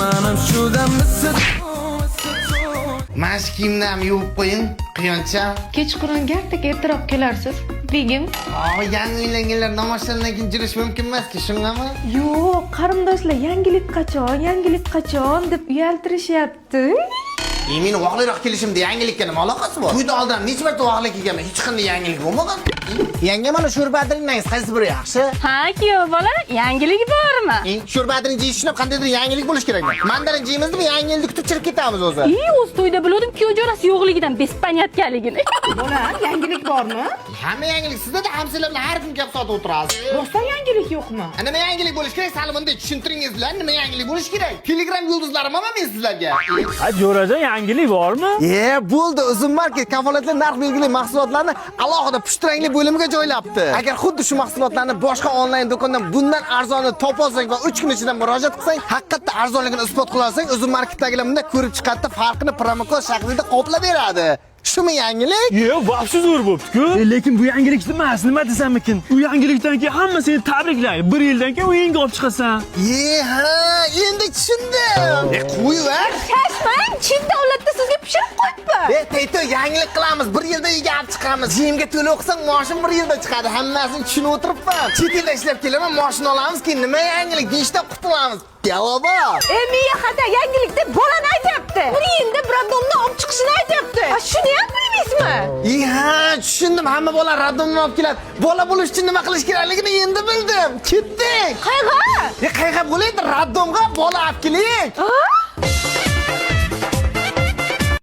Manam shu damda. Mana shu kiyimni ham yuvib qo'ying, quyoncha. Kechqurun gardak ertaroq kelarsiz, begim. Yangi uylanganlar namoshlardan keyin jurish mumkin emas-ku, shungami? Yo'q, qarindoshlar yangilik qachon, yangilik qachon deb uyaltirishyapti. E, meni vaqtliroq kelishimda yangilikka nima aloqasi bor? To'ydan oldin ham necha marta vaqtli kelganman, hech qanday yangilik bo'lmagan. Yanga, mana sho'rva adiringiz qaysi biri yaxshi? Ha, kuyov bola, yangilik bormi? E, sho'rva adirin yeyish uchun ham qandaydir yangilik bo'lishi kerakmi? Mandarin yeymizmi, yangi yilni kutib chirib ketamiz o'zi. I, o'zi to'yda biluvdim kuyov jo'rasi yo'qligidan без понятка ligini. Bolam, yangilik bormi? Hamma yangilik sizda-da, hamsizlar bilan har kun gap sotib o'tirasiz. Rostdan yangilik yo'qmi? A, nima yangilik bo'lishi kerak? Sal bunday tushuntiringizlar, nima yangilik bo'lishi kerak? Telegram yulduzlarim ham men sizlarga. Ha, jo'rajon, yangilik bormi? E, bo'ldi. Uzum Market kafolatli narx belgili mahsulotlarni alohida pushti rangli bo'limiga joylabdi. Agar xuddi shu mahsulotlarni boshqa onlayn do'kondan bundan arzonini topolsang va 3 kun ichida murojaat qilsang, haqiqatda arzonligini isbot qila olsang, Uzum Marketdagilar bunda ko'rib chiqadi, farqini promokod shaklida qoplab beradi. Shumi yangilik? Ye, вообще zo'r bo'pti-ku. E, lekin bu yangilik emas, nima desamikin? U yangilikdan keyin hamma seni tabriklaydi. Bir yildan keyin uyingga olib chiqasan. E, ha, endi tushundim. E, qo'yver. Shashmang, chin davlatda sizga pishirib qo'yibman. E, Tayto, yangilik qilamiz. Bir yilda uyga olib chiqamiz. Jimga to'lov qilsang, maoshim bir yilda chiqadi. Hammasini tushunib o'tiribman. Chet elda ishlab kelaman, maoshini olamiz, keyin nima yangilik deyishdan qutulamiz. Javobi. E, miya xato, yangilik deb bolani aytyapti. Bir yilda роддом dan olib chiqishini aytyapti. Ha, shuni ham bilmaysizmi? E, ha, tushundim. Hamma bola роддом dan olib keladi. Bola bo'lish uchun nima qilish kerakligini endi bildim. Ketdik. Qayga? E, qayga bo'laydi? Роддом ga bola olib keling. Ha?